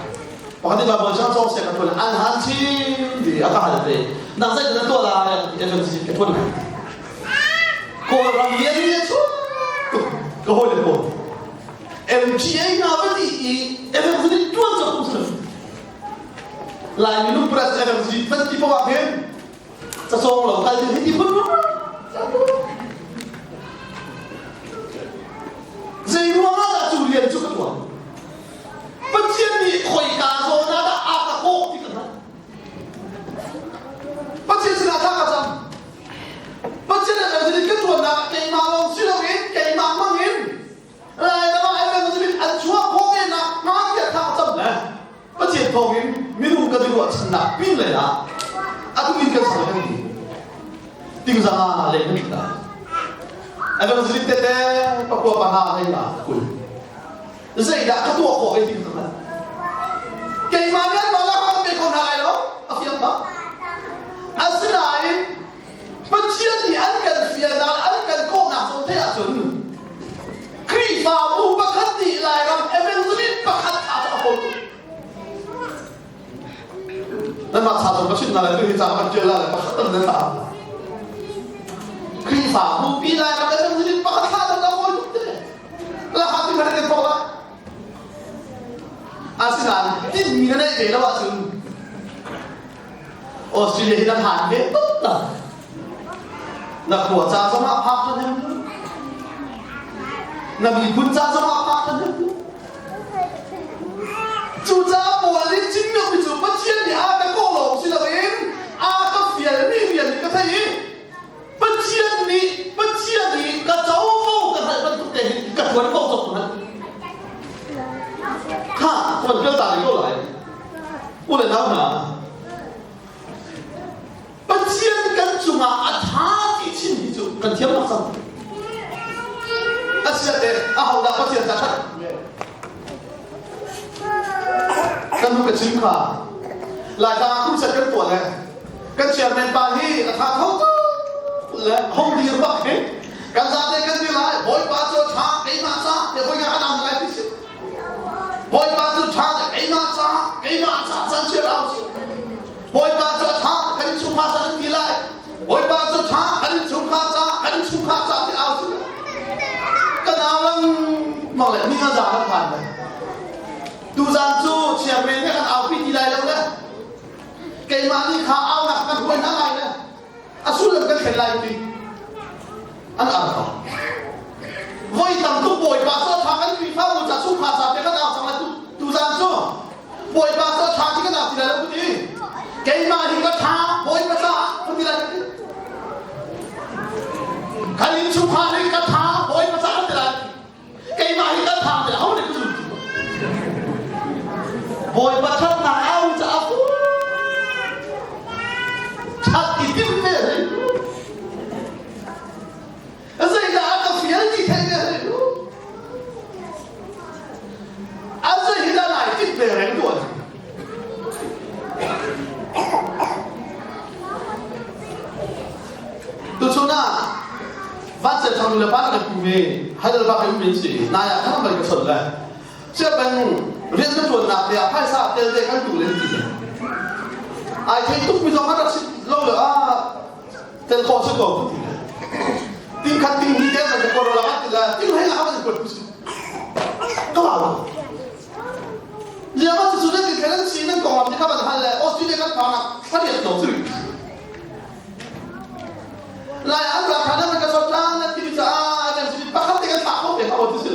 [SPEAKER 1] pakhat nih Bible siang cawng siang ka tuan an han chin ti a ka hal te nang zei na tuah lai FMC ka tuan lai Kawlram lian lian chuak ka hawi le pawl MGA hna va ti i FMC nih tuan cak kum sila Lai minung press FMC van ti poah khin cacawng lo kal ding hi ti phun zei ruang ah dah cu rian cu ka tuan Pathian nih khoika zawn ah dah a ka kawh ti ka hngalh Pathian sinah thla ka cam Pathian le kan ka tuannak keimah lawng si loin keimah hmang in Lairam ah evangelist an chuah khawh ve nak hnga tiah thla ka cam le Pathian thawngin minung kan i ruahchannak pin lei ah atu in kan sang kan ti tingzanga le kan ti evangelist tete pakua paha lei la kul zeidah ka tuah khawh ve ti ka hngalh keimah nih an mah ka pe kho hna lai lo a fiang bak asinain Pathian nih an kan fialnak an kan kawhnak zawn theih ahcun Khrihfabu pakhat nih Lairam evangelist pakhat kha a kawl Nanmah sa zong ka chimh hna lai tu hi ca kan ṭial lai pakhat tan nan ta Khrihfabu pi Lairam evangelist pakhat kha a kawl tuk te la ti kan kan thawk lai asinain tinhmi na neih ve lo ahcun Australia hi na phan ve tuk la na khua ca zongah phak ṭhan hem na miphun ca zongah phak ṭhan hem cucaah Paul nih chimmi cu Pathian nih a ka kawh lawng si loin a ka fialmi rian ka thei i Pathian nih Pathian nih ka covo ka hngalh bantuk te hin ka tuan ko cok hngalh kha tuan kal ta ko lai u le nau hna Pathian kan cungah a tha ti chim hi cu kan thiam bak cang asiate a hodah Pathian ca that kan nu ka chim kha Laitlang ah crusade kan tuah le kan chairman pa hi a tha kho tuk le hong dir bak hi kan zate kan dir lai bawipa cu tha keimah ca te hoi nga kan lai ti si bawipa cu tha keimah ca keimah ca chan chia rau si bawipa cu tha kan chungkhar ca kan ti lai bawipa cu tha kan chungkhar ca kan chungkhar ca ti au si kan au lang mang le ni nga za kan phan le tuzan cu chairman nih kan aupi ti lai lo le keimah nih kha aunak kan huai hna lai le a sullam kan thlen lai ti an ar ko voi tam tuk bawipa cu tha kan Khrihfabu ca chungkhar ca te kan au cang lai tu tu. Tuzan cu Bawipa cu a ṭha ti ka nak ti lai lo ku ti. Keimah hi ka ṭha Bawipa caah ku ti lai ti. Kan innchungkhar hi ka ṭha Bawipa caah ti lai. Keimah hi ka ṭha ti lai. Ho nih ka zum ti. Bawipa ṭhatnak au caah ṭhat i tim ve hlei. Zeidah a ka fial ti theih ve hlei. An zei hi dah nai tit ve reng tuan. Tuchun ah van se thang le pa kan pu ve hal ba kan min si nai ah thang bal ka chon le sia bang rian ka tuan nak te ah phaisa tel te kan tu len ti ai thei tuk mi zong rak si lo le a tel kho si ko ti ting khat ting hi te ka ko la ti la ting hai la ka ko ka lau liama chu chu ti khelan si nan kong lam ti kha ban hal le Australia kan pha na thariat lo chu lai an ra kha nan ka sot la nan ti cha nan si pakhat te kan ta ko pe ha ti si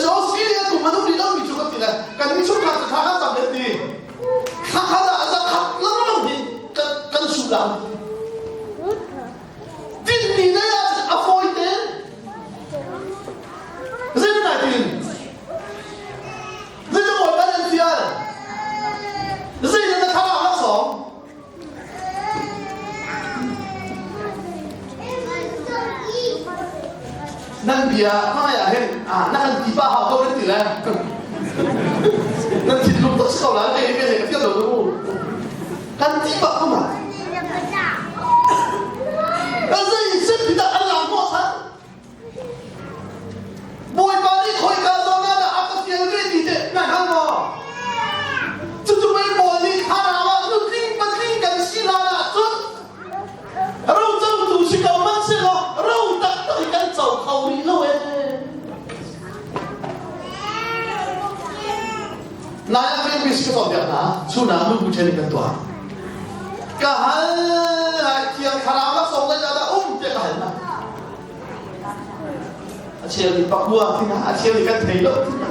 [SPEAKER 1] so Australia tu manu ri lo mi chu ka ti le kan mi chu kha kha kha tam le ti kha kha da za khat lang lang hi kan kan su la tin ni ne a foi te Zei na tin? Zei na bawipa nan fial? Zei na thlarau laksawng? Nan bia hmai ah hin ah na kan ti pa hau ko nan ti le. Nan thinlung tak si ko la kei hi ka fial lo mu. Kan ti pa ko ma. Zei sim ti dah an lang mo san? Bawipa nih khoika zawn ah dah a ka fial ve ti teh na hngal maw? Cucu mei pawl nih thlarau ah nutling patling kan si hlan ahcun ro cotu si ko hmanh sehlaw ro taktak hi kan co kho rih lo ee. Nai ah kan ka cawnpiak hna, chun ah nubu ṭhen in kan tuah. Ka hal lai thiang thlarau laksawng zei dah um tiah ka hal hna. A cheu nih pakua ti hna, a cheu nih kan thei lo ti hna.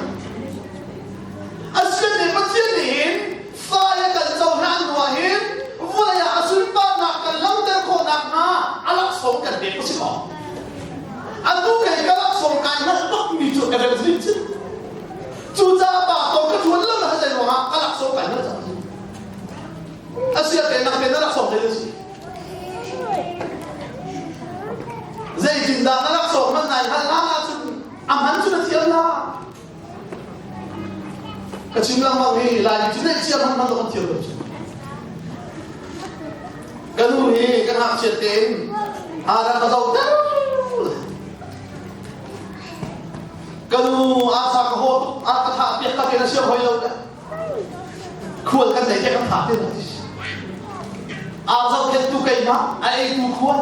[SPEAKER 1] Asian nih Pathian nih hin fai a kan cohlan hnu ah hin vawlei ah a sunparnak kan langhter khawh nakhnga a laksawng kan pek a si maw? Atu kei ka laksawng kai hngalh bak mi cu ka rem zin cin. Cucaah pa ko ka ṭuan lo na zei ruangah ka laksawng kai hngalh cang. Asia te nak te na laksawng te si. Zeitindah na laksawng man nai hal hlan ahcun a man cu na thiam la. Ka chim lengmang hi Laimi cu neih cia hman hman kan thiam lo cu. Ka nu hi ka ngakchiat tein Adam ka zoh ter. Ka nu asa ka haw tuk a ka thah piak tak in a siam hoi lo le. Khual kan nei te kan thah te Aa zohkhenhtu keimah, a eitu khual.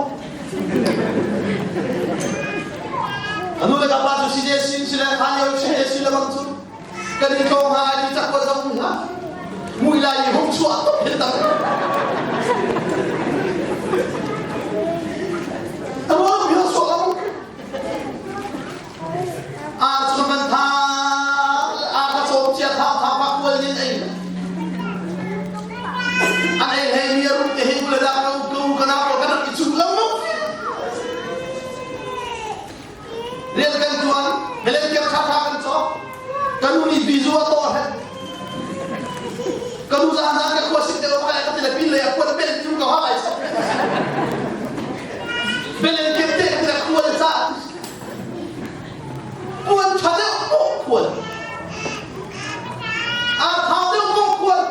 [SPEAKER 1] A nu le ka pa cu si de sin si le kha lio che si le bang cu kan i tlawng hna i cak zong hna mui lai i hung chuah tuk hin tak. A ruang bi suak lo. Aa cu man tha a ka cawm cia tha tha pa kual nin ei. An ei hlei mi a rum te hi ule dah ka ka u ka nau ka rak i chung lo mo. Rian kan tuan, melen kep tha tha kan cawk. Ka nu nih bizu a tawh he. Ka nu zan zan ka khua sik te lo ka ka ti le pin le a kuat bel tu ka ha ai sak. Belen kep te ka kual ca. Puan ṭha deuh poh kual. Aa thau deuh poh kual.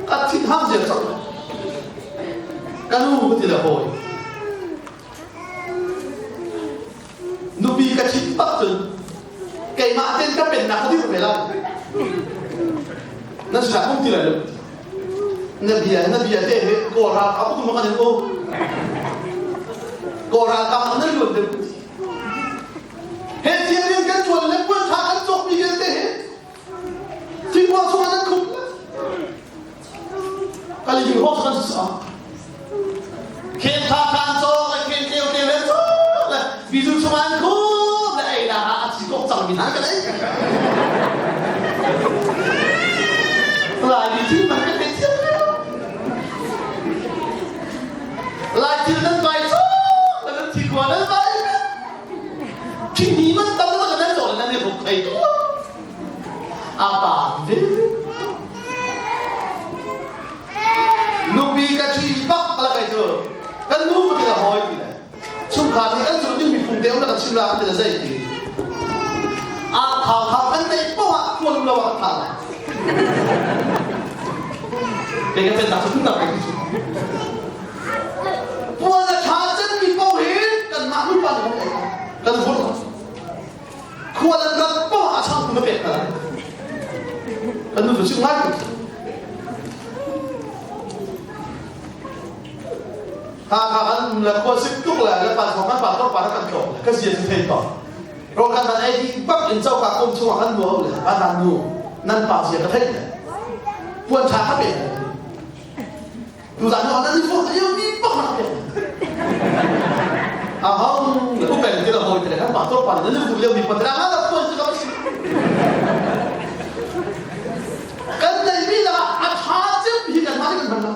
[SPEAKER 1] Ka thin ham ziar cang. Ka nu ka ti le hawi. Nupi ka chit bak cun keimah ten ka pennak ka dirh ve lai. Na sinah kum ti lai lo. Na bia na bia te he kawl ralkap tu ma kan in u. Kawl ralkap nan luan deuh. He thian kan tuan le puan tha kan cawk mi vialte he thingkua chung ah nan khum. Kali hi ho kan sa. Khen tha kan cawk le khen keu te le cawk le bizu chung an khum le ei na a chi kok cang mi hna kan ei. Lai mi thil man kan thei thiam Lai thil nan vai cawk nan thi khua nan vai Thimi man tam na nan zawn nan i ruk thei tu. A pa ve. Nupi ka ṭhi bak la kai cu kan nu ka ti la hawi ti le chungkhar nih kan zulh dingmi phung te um na kan chim la kan ti le zei ti a thau thau kan neih poh ah tuan lo ah kan thah lai kei ka pen tak cu phun dang kai ti puan a ṭha cemmi paoh hi kanmah nupa nih kan ei kan vur khual an rat poh ah a changtu na pek hna lai kan nu cu chim ngai ko ha kha kan le khua sik tuk le le pa thong kan pa tok pa kan tlok le ka zia cu thei to ro kan dan ei di bak in choka kom chungah kan nuam le a dan nu nan pa zia ka thei le puan tha ka pe Tuzaan cu nan i forh lio mi bak rak pek. A hong le upen ti la hawi te kan pastor pa nan i fur lio mi pa te nga la puan cu ka si. Kan nei mi la a tha cem hi kan ma kan hman lo.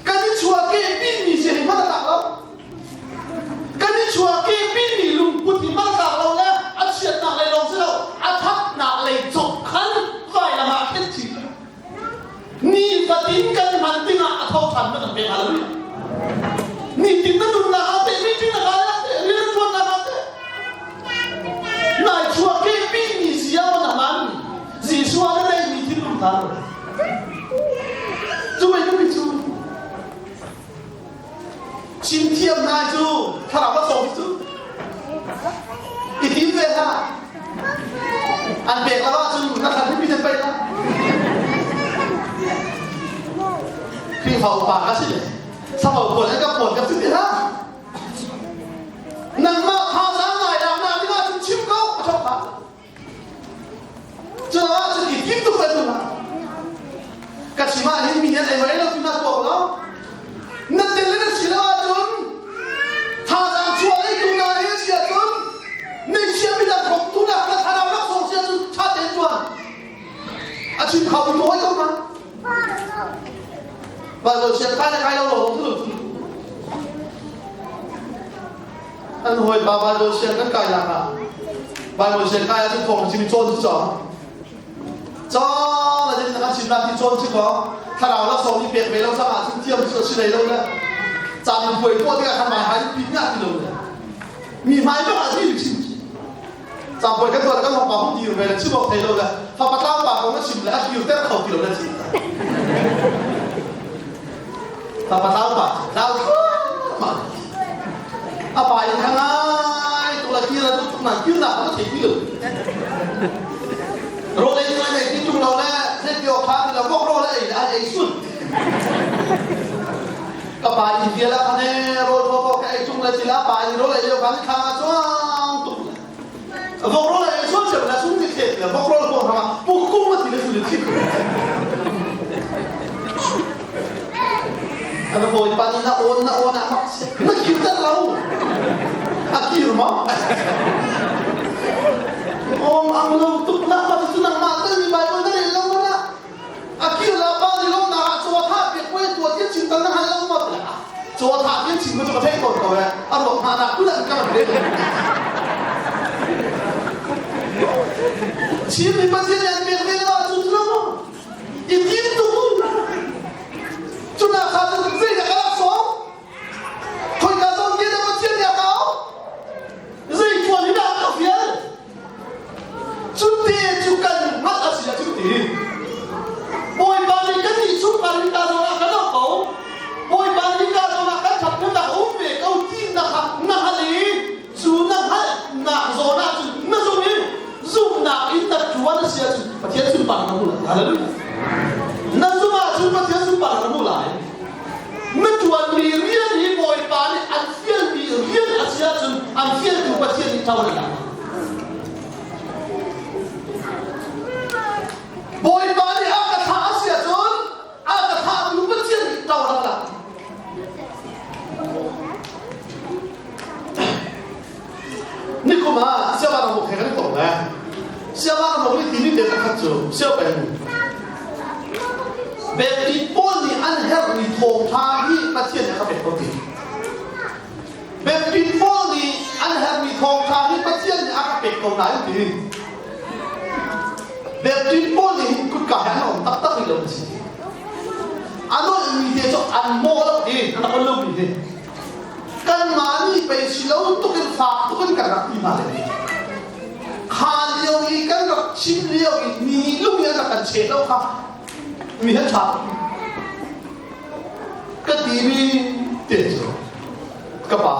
[SPEAKER 1] Kan i chua ke mi mi se hi hman tak lo. Kan i chua ke mi mi lungput hi hman tak lo le a chiatnak lei lawng si lo a thatnak lei cok khan vai lam ah khen chi. Nifatin kan hman dingah a tho ṭhan na kan pek hallelujah. Nitin na nunnak ah teh meeting na kai ah teh rian ṭuannak ah teh nai chuah ke pi mi sia man aman Jesuh na nei mi thinlung hna lo. Cu wei nu cu chim thiam hna cu thlarau la sawm cu i tim ve hlah an pek lo ahcun na thlan mi nan pei la Khrihfa upa ka si le savo puan an ka puan ka si ti hlah nangmah thazaang ngai lak na ding ahcun chim ko a thok hlah Cucaah cun i tim tuk ve tu hna. Ka chim ah hin mi nih an ei lo ti na tuak lo. Na tel in a si lo ahcun thazaang chuah lei tu na hi a si ahcun meichia midang bawmtu nak na thlarau rak sawng si ahcun ṭha tein tuan. A chim kho mi hawi ko ma. Bible siang kai le kai lo lo tu. An hawipa Bible siang kan kai nak ah Bible siang kai ahcun thawng chim cawn cu cawng. Cawng la din kan chim la ti cawn cu ko thlarau la sawm i pek ve lo cang ahcun thiam cu a si hlei lo le caan puai tuah tikah khan mai hai pin nga ti lo le mi hmai bak ah ti chim caan puai kan tuah kan hong pa hung dir ve le chim awk thei lo le fapa tlang pa kong na chim le a kir ter kho ti lo le chim fapa tlang pa lau ma a pa in kha ngai tuk la kir la tuk nan kir na ka thei ti lo ro le ngai nei ti tung lo le zei ti kha ti lo vok ro le ei le ei sun ka pa in bia la khane ro tho tho ka ei tung le ti la pa in ro le yo kan kha ma chuang tuk vok ro le ei sun se la sun ti khet le vok ro ko ha pu kum ma ti le sun ti Kan hawipa nih na awn na awn ah na kirter lo. A kir maw? Awm ang lo tuk na ma cu nangmah tal mi Bible na rel lo mana. A kir la pa ni lo na ah chaw tha pek poi tua tian chim tal na hal lo ma la. Chaw tha tian chim ko chu ka thei ko ko eh. A ruak hna na kulan ka rel. Chin mi Pathian an pek ve la cu cu lo. I tim tuk u. Cunak kha cu zeidah ka lak sawm? Khoika zawn te dah Pathian nih a ka auh? Zei tuan in dah a ka fial? Cu te cu kan hngalh a si ah cu ti. Bawipa nih kan nih chungkhar in ka zawn ah kan auh ko. Bawipa nih ka zawn ah kan ṭhathnemnak a um ve ko ti na kha na hngalh i cu na hngalhnak zawn ah cun na zum i zumhnak in na ṭuan a si ahcun Pathian sunparnak na hmu lai. Hallelujah. Na zumh ahcun Pathian sunparnak na hmu lai. Na ṭuanmi rian hi Bawipa nih an fialmi rian a si ahcun an fialtu Pathian nih ṭo na Bawipa nih a ka thah a si ahcun a ka thahtu Pathian nih ṭo na lak. Nikum ah siangbaang he kan i tong le siangbaang. Biapi pawl nih an herhmi thawngṭha hi Pathian nih a ka pek ko ti. Biapi pawl nih an herhmi thawngṭha hi Pathian nih a ka pek ko nain ti. Biapi pawl nih hin kutka he an um taktak rih lo ti. A nolhmi te cu an mawh lo ti, an rak on lomi hi. Kanmah nih pei si lo tuk in fak tuk in kan rak ti hna le kha lio i kan rak chim lio i mi nih lung in an rak kan cheh lo kha mi he ṭha ka ti mi te cu ka pa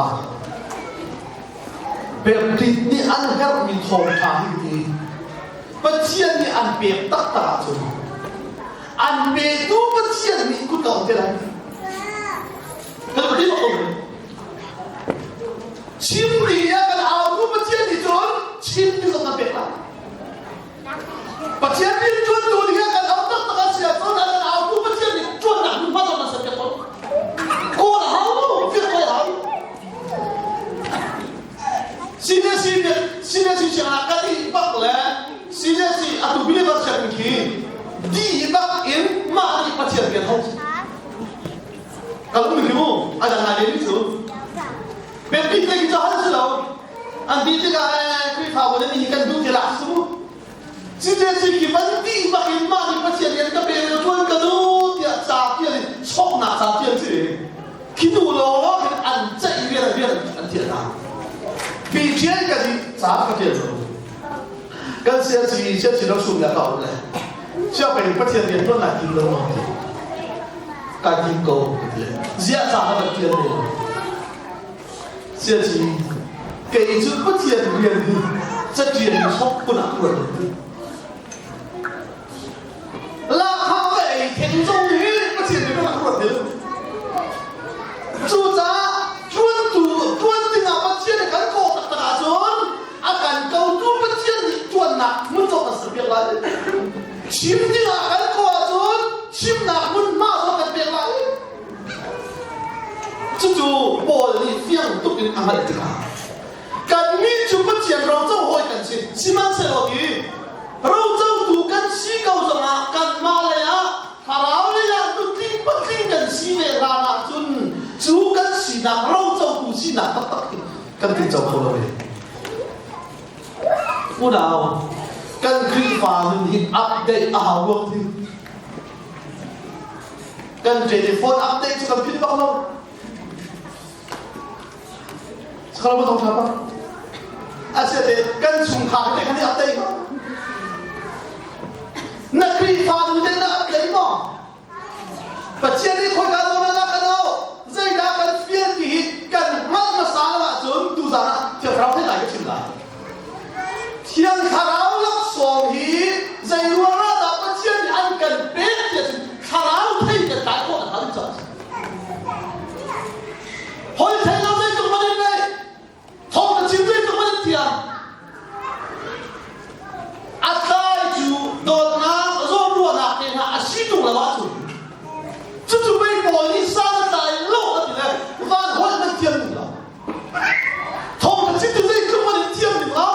[SPEAKER 1] Baptist nih an herhmi thawngṭha hi ti Pathian nih an pek taktak ahcun an petu Pathian nih kut ka te lai. Kan ti bak ko. Chim ri ah kan au tu Pathian nih cun chim ti zong kan pek lai. Pathian nih tuan tu nih kan au tak tak a si ahcun a kan au tu Pathian nih tuannak hmunhma zong kan ser piak ko. Kawl a hau mu, fiak ko hau. CBC CBC siangah kan i bak le CBC atu believer sianginn khi di bak in mah nih Pathian rian ho. Kalau mi mu a dang ngai mi cu. Biapi te ki cu hal si lo. An ti tikah Khrihfabu nih hi kan duh ti lah su. CJC ki van ti bak in mah nih Pathian rian ka pe le tuan ka duh tiah ca tial in choknak ca tial si. Khi tu lawng hin an ceih rian rian an tial hna. Pi tial ka di ca ka tial lo. Kan sia ci sia ci lo sum ya ka um le. Sia pe Pathian rian tuan lai tim lo ma ti. Ka tim ko ka ti. Zia ca ka kan tial ne. Sia ci kei cu Pathian rian hi catian chok kun ah tuan lo. Lakha ka ei theng zong hi Pathian nih kan ruat dil. Cucaah ṭuantu ṭuan dingah Pathian nih kan kawh taktak ahcun a kan kotu Pathian nih ṭuannak hmun zong kan serpiak lai. Chim dingah kan kawh ahcun chimnak hmunhma zong kan pek lai. Cucu Paul nih fiang tuk in a hngalh tikah kannih cu Pathian roco hawi kan si. Sihmanhsehlaw hi rocotu kan si ko zongah kanmah lei ah thlarau lei ah nutling patling kan si ve hlan ahcun cu kan sinak rocotu sinak taktak hi kan tinco kho lo ve. Unau, kan Khrihfa nun hi update a hau ruang ti. Kan telephone update cu kan phit bak lo. Sekarang betul siapa? Asiate kan chungkhar te kan i update ma? Na Khrihfa nu te na update maw? Pathian nih khoi ka zawn ah kan au zeidah kan fial ti hi kan hngalh hmasa lo ahcun tuzaan ah Thiang Thlarau theih lai ka chim lai. Thiang Thlarau laksawng hi zei ruang ah dah Pathian nih an kan pek ti ahcun Thlarau thei kan tlai khawh a hal cang. Hoi thei lo zeitluk man in ngei. Thawng na chim zeitluk man in thiam. A tlai cu dawtnak zawnruahnak te hna a si tung lo ahcun cucu mei pawl nih san a tlai lo a ti le van holh nan thiam ning lo. Thawng na chim cu zeitluk man in thiam ning lo.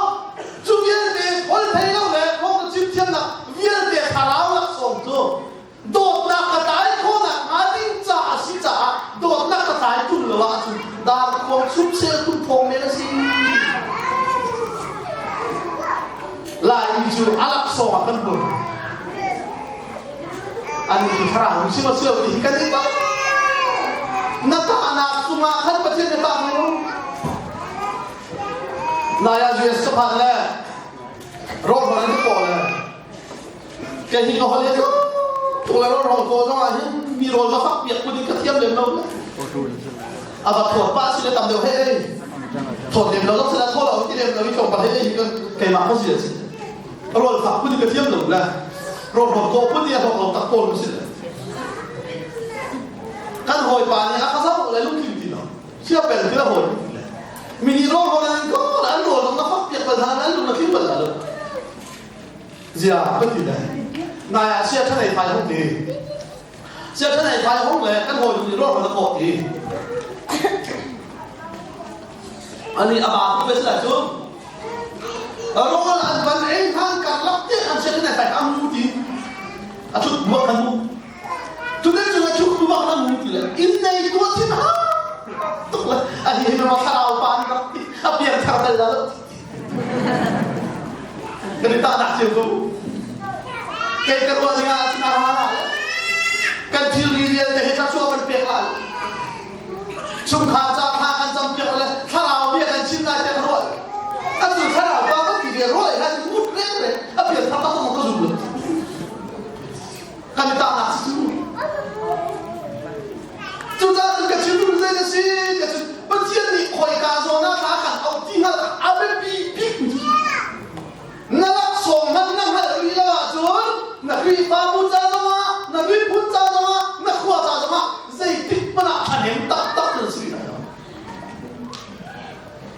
[SPEAKER 1] Cu vialte holh thei lo le thawng na chim thiamnak vialte thlarau laksawng cu Dawtnak ka tlai khawhnak hnga ding ca a si caah dawtnak ka tlai ṭung lo ahcun darkhuang chumsel tum thawng men a si. Laimi cu a laksawng ah kan hmun. An i thlarau si ma si lo ti hi kan i bak. Na tahnak cungah khan Pathian na tah mu. Nai ah US ka phan le rawl hman an paw le Kei hi ka holh he tuk le rawl ko zong ah hin mi rawl va fak piak kun in ka thiam lem lo. A va thawt pa si le tam deuh he ei. Thawt lem lo zong sila thaw lo ti lem lo i tlawmpal he ei hi keimah ka si a si. Rawl fak kun in ka thiam lo le rawl rawl ko kun i a hlok lo tak pawl si le. Kan hawipa nih a ka zoh le lungtling ti lo. Sia pel ti la hawi le. Mi nih rawl rawl an ko an rawl zong na fak piak bal hna an lung na tling bal lo. Zia kan ti le nai ah sia ṭhanei fai hong ti sia ṭhanei fai hong le kan hawi nih ruah na kawh ti ani a ba tu ve sila cu rawl an van ei hlan karlak te an sia ṭhanei fai am mu ti a thut buak kan mu. ti le inn nei tu thin ha tuk le a hi hi ma thlarau pa ni rak ti a pian thar bal la lo kan i tahnak cio ko kei ka ruah ding ah cun a ra la kan thilri vialte he thluachuah kan pek lai chungkhar ca thla kan cam piak le thlarau bia kan chim lai tiah ka ruah atu thlarau pa kan ti ve ruah i han ngut reng reng a pian thar tak ka zum lo kan tahnak si cu cucaah cun ka chim duh zei na si ka chim Pathian nih khoika zawn ah thla kan auh ti hngalh a biapi bik na laksawng hmanh na hngalh rih lo ahcun na Khrihfabu ca zongah na miphun ca zongah na khua ca zongah zeitik hmanh ah ṭhahnem taktak nan si lai lo.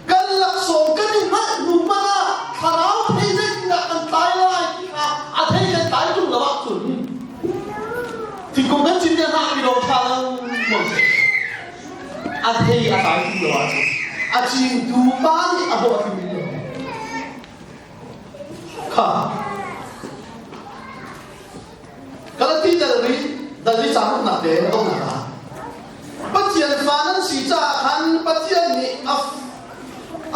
[SPEAKER 1] Kan laksawng kan i hngalh hnu hmanh ah thlarau thei zeitindah kan tlai lai ti kha a thei kan tlai ṭung lo ahcun thingkung kan cin te hna pi lo ṭha lo a thei a tlai ṭung lo ahcun a cingtu pa nih a bawh hrim lo. Kha Galati dal ri dal ri caang te a donghnak ah Pathian fa nan si caah khan Pathian nih a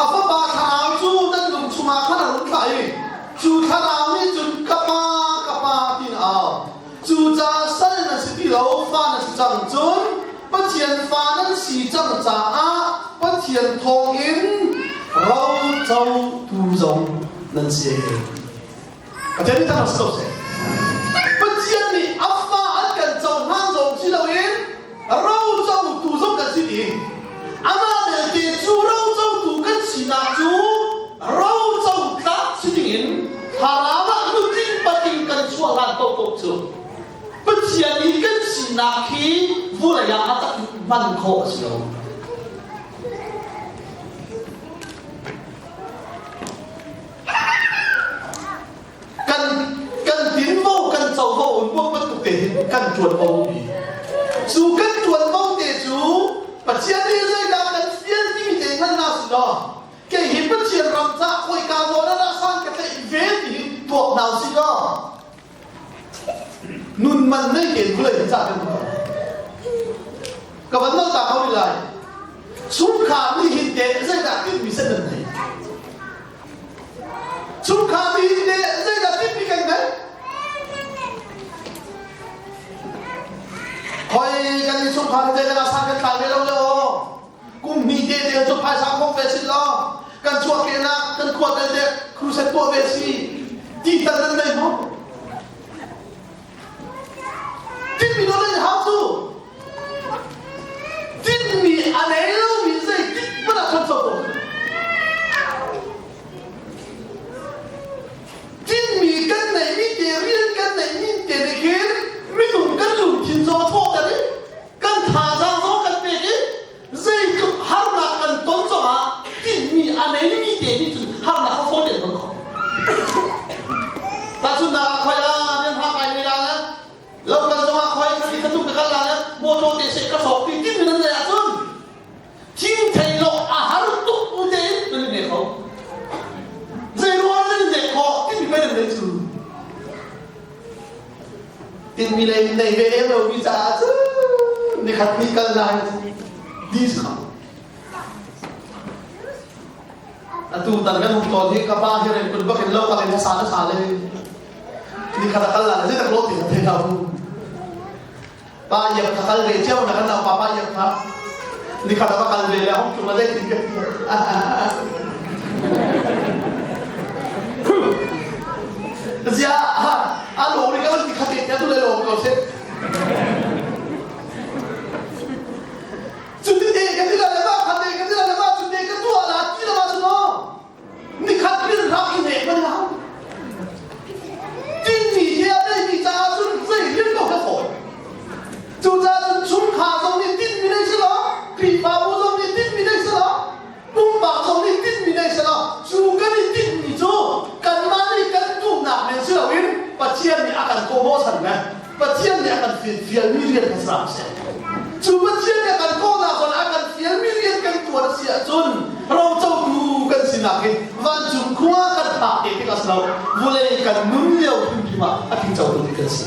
[SPEAKER 1] a fapa thlarau cu nan lung chungah khan a run thlah i cu thlarau nih cun ka pa ka pa tiin a au. Cucaah sal nan si ti lo fa nan si cang cun Pathian fa nan si cang caah Pathian thawngin rocotu zong nan si. Pathian nih thang si ko seh. Pathian nih a fa an kan cohlan zong si loin rocotu zong kan si ti. Amah belte cu rocotu kan sinak cu roco tlak si dingin thlarau ah nutling patling kan chuah hlan paohpaoh cu Pathian i kan sinak hi vulei ah a tak hman khawh a si lo. Kan kan tinvo kan covo in buak bantuk te hin kan ṭuanvo mi. Cu kan ṭuanvo te cu Pathian nih zeidah kan fial timi te hngal hna si law kei hi Pathian ram ca khawika zawn ah dah san ka tlaih ve ti hi tuak hna usih law Nun man nei tein vawlei hi cah kan ko. Ka van nol ta ko rih lai. Chungkhar nih hin teh zeidah tinhmi set nan nei? Chungkhar nih hin teh zeidah tinhmi kan nei? Hoi kan i chungkhar hi zeidah san kan tlai ve lo le aw. Kum hnih te te cu phaisa khong ve sit law kan chuahkehnak kan khua tel te crusade tuah ve si ti tal nan nei maw? Tinhmi lo nei hau cu tinhmi a nei lomi zeitik hmanh ah ṭhancho ko. Tinhmi kan neihmi te rian kan neihmi te nih khin minung kan lungthin zong a thawhter i kan thazaang zong kan pek i zeitluk harnak kan ton zongah tinhmi a neimi te nih cun harnak kha fawi tein ton khawh. Tahchunhnak ah khoi ah rian hak ai la le lo kal zongah khoi khati khatum ka kal la le motor te seh ka sawk ti tinhmi nan nei ahcun thing thei lo a har tuk bu tein nan i ne kho. Zei ruang nan i nek khawh timi pei nan nei cu. Tinhmi lei nei ve lem lomi caah cun nikhat ni kal lai di si kho. Atu tan kan hung tawn hi ka pa hi reng kun bak in lo kal in sa na sa le nikhat a kal la le zeitak lo ti ka thei lo. Pa iap kha kal ve cio na kan pa pa iap kha nikhat a va kal ve le hong tlung la zei tin ka ti. Zia a lawng ri ka ti khat te tu le lawng ko se. Cuti te kan ti la le ma khat te kan ti la le ma cu te ka tuah la ti la ma cu no. Nikhat bil rak i nek man hau. Tinmi he a neimi caah cun zei rian ko ka fawi. Cucaah cun chungkhar zong nih tinhmi nei si lo, Khrihfabu zong nih tinhmi nei si lo, pumpak zong nih tinhmi nei si lo. Cu kan i tinhmi cu kanmah nih kan duhnak men si loin Pathian nih a kan kawhmawhchan le Pathian nih a kan fialmi rian kha si seh. Cu Pathian nih a kan kawhnak zawn a kan fialmi rian kan tuan a si ahcun rocotu kan sinak hi vancung khua kan phak te tik a si lo vulei kan nun lio hrimhrim ah a tingcotu kan si.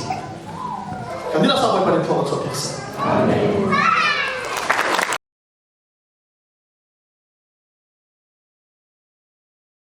[SPEAKER 1] Kan dihlak sa Bawipa nih thawng a chuah piak seh. Amen.